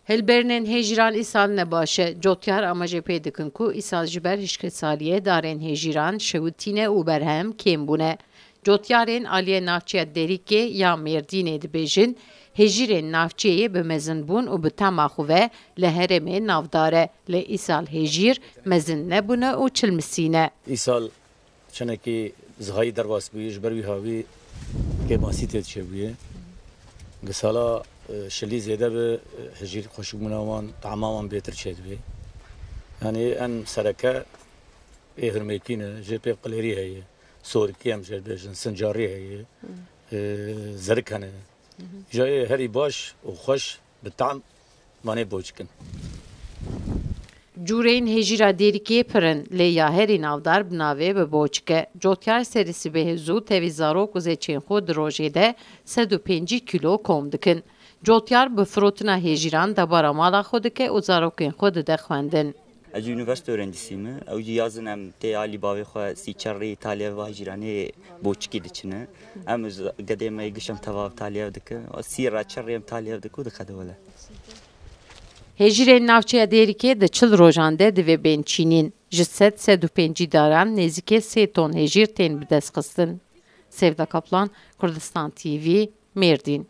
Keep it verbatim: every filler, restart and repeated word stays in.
Hilberînên hêjîran îsal ne baş e. Cotyar amajê pê dikin ku îsal ji ber hişkesaliyê darên hêjîran şewitîne û berhem kêm bûne. Cotyarên aliyê navçeya Dêrikê ya Mêrdînê dibêjin, hêjîrên navçeyê bi mezin bûn û bi tema xwe ve li herêmê navdar e. Lê îsal hêjîr mezin nebûne û çilmisî ne. Îsal çenekî zihayî derbas bûye, ji ber wî havî kêmasî tê diçêbûye. Di sala, e, şilî zêde bi, e, hejîr xweşikbûna wan, tama wan bêtir çêdibê. Yanî em sereke ê hirmêkî ne, jê pê qilêrî heye, sorikî em jê dibêjin, sincarî heye, e, zerik hene. Jayê herî baş û xweş bi tam vanê boçik in. Cûreyên hêjîra Dêrikê pir in, lê ya herî navdar bi navê bi boçik e. Cotyar serî sibehê zû tevî zarok û zêçên xwe di rojê de sed û pêncî kîlo kom dikin. Cotyar bi firotina hêjîran debara mala xwe dike û zarokên xwe dide xwendin. Ez jî unîversîte öğrencisiyim. Ew jî yazin em tê alî bavê xwe sîçerrî taliyev va hêjîranê boçikî diçine. Em z-, gedê me giş em teva taliyev dike. Sî ra çerrî em taliyev dike û dixe dewele. Hêjîrên navçeya Dêrikê di çil rojan de divê bên çînîn. Ji sed, sed û pêncî daran nêzîkê sê ton hêjîr tên bidestxistin. Sevda Kaplan, Kurdistan T V, Mêrdîn.